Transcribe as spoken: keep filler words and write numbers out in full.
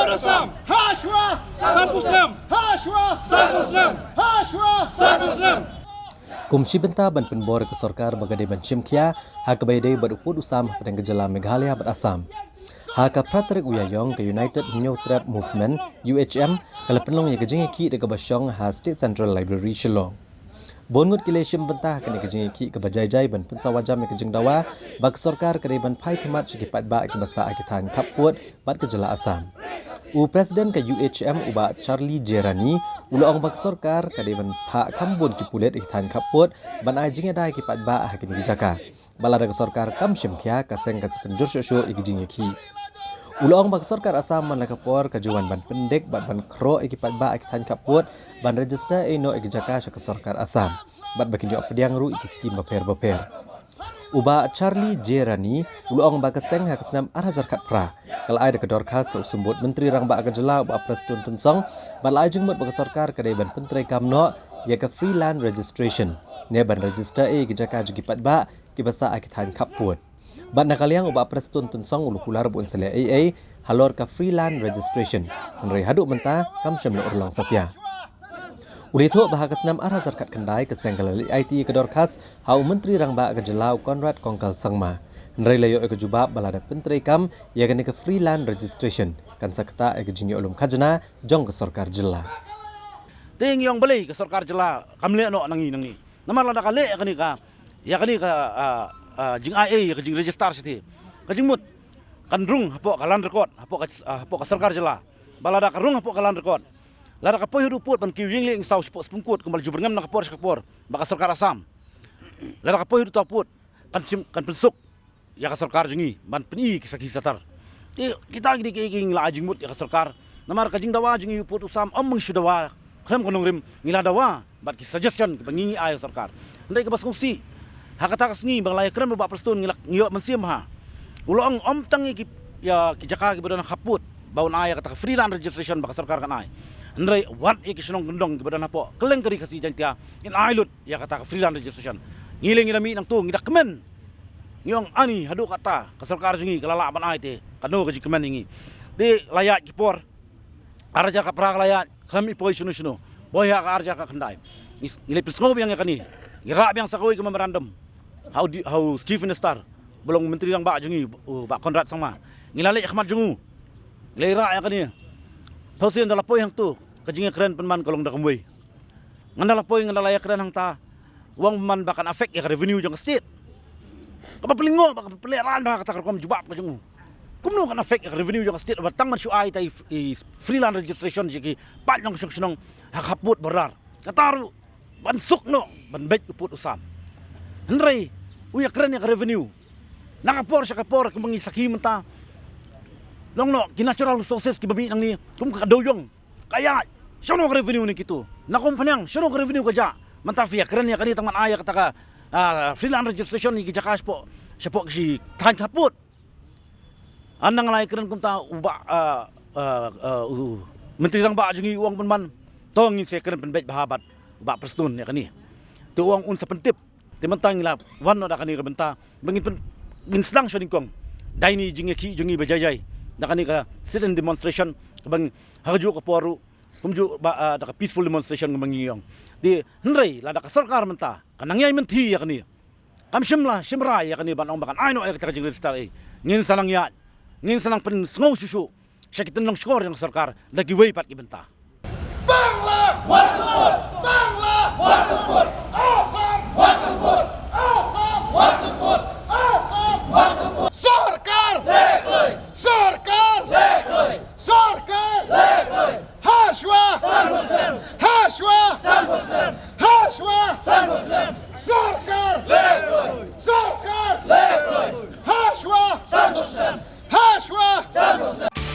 Assam. Ha shuwa. San phew snem. Ha shuwa. San phew snem. Ha shuwa. San phew snem. Kum shi bynta ban pynbor ka sorkar ba ka dei ban shim khia ha kaba ïadei bad u pud u sam hapdeng ka jylla Meghalaya bad Assam. Ha ka phra tarik u Ïaïong, ka United Hynñiewtrep Movement, U H M, ka la pynlong ïa ka jingïakhih da kaba shong ha State Central Library Shillong. Bun ngut ki la shim bynta ha kane ka jingïakhih kaba jai jai ban pynsawa jam ïa ka jingdawa ba ka sorkar ka dei ban phai khmat sha ki paidbah kiba sah ha ki thaiñ khappud bad ka jylla Assam. U President ka U H M, u Bah Charlie J Rani, u la ong ba ka sorkar ka dei ban phah kham bun ki pulit ha ki thaiñ khappud ban ai jingïada ïa ki paidbah ha kine ki jaka. Bad lada ka sorkar kam shim khia, ka seng kan sa pynjur shuh shuh ïa ki jingïakhih. U la ong ba ka sorkar Assam man la ka por ka ju wan ban pyndik bad ban khroh ïa ki paidbah ha ki thaiñ khappud ban register ei noh ïa ki jaka sha ka sorkar Assam bad ba kin ïoh pdiang ruh ïa ki skim bapher bapher. U Bah Charlie J Rani u la ong ba ka seng ha ka snem ar hajar khatphra ka la ai da ka dorkhas ha u Symbud Myntri Rangbah ka jylla, u Bah Prestone Tynsong, bad la ai jingmut ba ka sorkar ka dei ban pyntreikam noh ïa ka free land registration ne ban register ei ïa ki jaka jong ki paidbah kiba sah ha ki thaiñ khappud. Bad na ka liang u Bah Prestone Tynsong u la kular ba un sa leh ei ei halor ka free land registration, hynrei haduh mynta kam shym la urlong satia. U la ïathuh ba ha ka snem ar hajar khatkhyndai ka seng ka la leit aiti ïa ka dorkhas ha u Myntri Rangbah ka jylla, u Conrad Kongkal Sangma, hynrei la ïoh ïa ka jubab ba lada pyntreikam ïa kane ka free land registration kan sa ktah ïa ka jingïohlum khajna jong ka sorkar jylla. Te ngi ong balei ka sorkar jylla kam leh noh nangne nangne? Namar lada ka leh ïa kane ka, ïa kane ka, ah, ah, jingai ei ïa ka jingregister shatei, ka jingmut kan rung hapoh ka land record, hapoh ka, ah, hapoh ka sorkar jylla. Ba lada ka rung hapoh ka land record, lada ka poi haduh pud ban kiew ïing leh ïing saw shapoh Supreme Court kumba la ju byrngem na ka por sha ka por ba ka sorkar Assam, lada ka poi haduh ta pud kan shim, kan pynsuk ïa ka sorkar jong ngi ban pyni ki sakhi satar. Te kita ki dei kiei kiei ngi la ai jingmut ïa ka sorkar. Namar ka jingdawa jong ngi u pud u sam ym ngi shu dawa khlem ka nongrim, ngi la dawa bad ki suggestion kiba ngi ngi ai ïa ka sorkar. Hynrei kaba sngewsih, ha kata ka sngi ba ngi la ïakren bad u Bah Prestone ngi la, ngi ïoh mynsiem ha u la ong ym tang ïa ki, ïa ki jaka kiba don ha khappud ba un ai ïa kata ka free land registration ba ka sorkar kan ai, hynrei wat ïa ki shnong kyndong kiba don hapoh kylleng ka Ri Khasi Jaiñtia in ai lut ïa kata ka free land registration. Ngi leh ngi da mih nangtu ngi da kmen. Ngi ong ani haduh katta ka sorkar jong ngi ka la lah ban ai te kano ka jingkmen ïa ngi. Te la ïaid ki por, ar hajar khatphra ka la ïaid, khlem i poi shano shano, poi ha ka ar hajar khatkhyndai. Ngi, ngi leh pynsngew biang ïa kane, ngi rah biang sa kawei ka memorandum ha u di-, ha u Chief Minister ba long Myntri Rangbah jong ngi, u Bah Conrad Sangma. Ngi la leit ha khmat jong u, ngi la rah ïa kane. Phew sien da la poi hangtu, ka jingïakren pynban ka long da kumwei. Ngan da la poi, ngan da la ïakren hangta, u ong man ba kan affect ïa ka revenue jong ka state. Kaba pynlyngngoh, ba ka pynlehrain ba kata ka rukom jubab ka jong u. Kumno kan affect ïa ka revenue jong ka state ba tang ban shu ai ïa i, i free land registration sha ki paid nongshong shnong ha khappud border. Kata ruh ban suk noh ban beit u pud u sam. Hynrei u ïakren ïa ka revenue. Na ka por sha ka por kumba ngi sakhi mynta, long noh ki natural resources kiba mih nangne kum ka dewïong. Ka ïaid, shano ka revenue ne kitu? Na kum pynïang, shano ka revenue ka jah? Mynta phi ïakren ïa kane tang ban ai ïa kata ka, ah, free land registration ïa ki jaka shapoh, shapoh ki thaiñ khappud. Haba nga la ïakren kumta u Bah, ah, ah, ah, u Myntri Rangbah jong ngi u ong pynban, to ngin sa ïakren pynbeit bha bad u Bah Prestone ïa kane. Te u ong un sa pyntip. Te mynta ngi la wan noh da kane ka bynta ba ngin pyn-, ngin sdang sha nyngkong da ine i jingïakhih jong ngi ba jai jai, da kane ka sit-in demonstration kaba ngi, ha kajuh ka por ruh kumjuh ba, ah, da ka peaceful demonstration kaba ngi ïong. Te hynrei lada ka sorkar mynta ka nang ïai mynthi ïa kane, kam shym la shim rai ïa kane ban ong ba kan ai noh ïa kata ka jingregister ei, ngin sa nang ïaid, ngin sa nang pynsngew shuh shuh sha ki tynlong shkor jong ka sorkar da kiwei pat ki bynta. Bangla! Wat ka pud! Bangla! Wat ka pud! Assam! Wat ka pud! Assam! Wat ka pud! Assam! Wat ka pud! Sorkar! Leh kloi! Sorkar! Leh kloi! Sorkar! Leh kloi! Ha shuwa! San phew snem! Ha shuwa! San phew snem! Ha shuwa! San phew snem! Sorkar! Leh kloi! Sorkar! Leh kloi! Ha shuwa! San phew snem! Ha shuwa! San phew snem!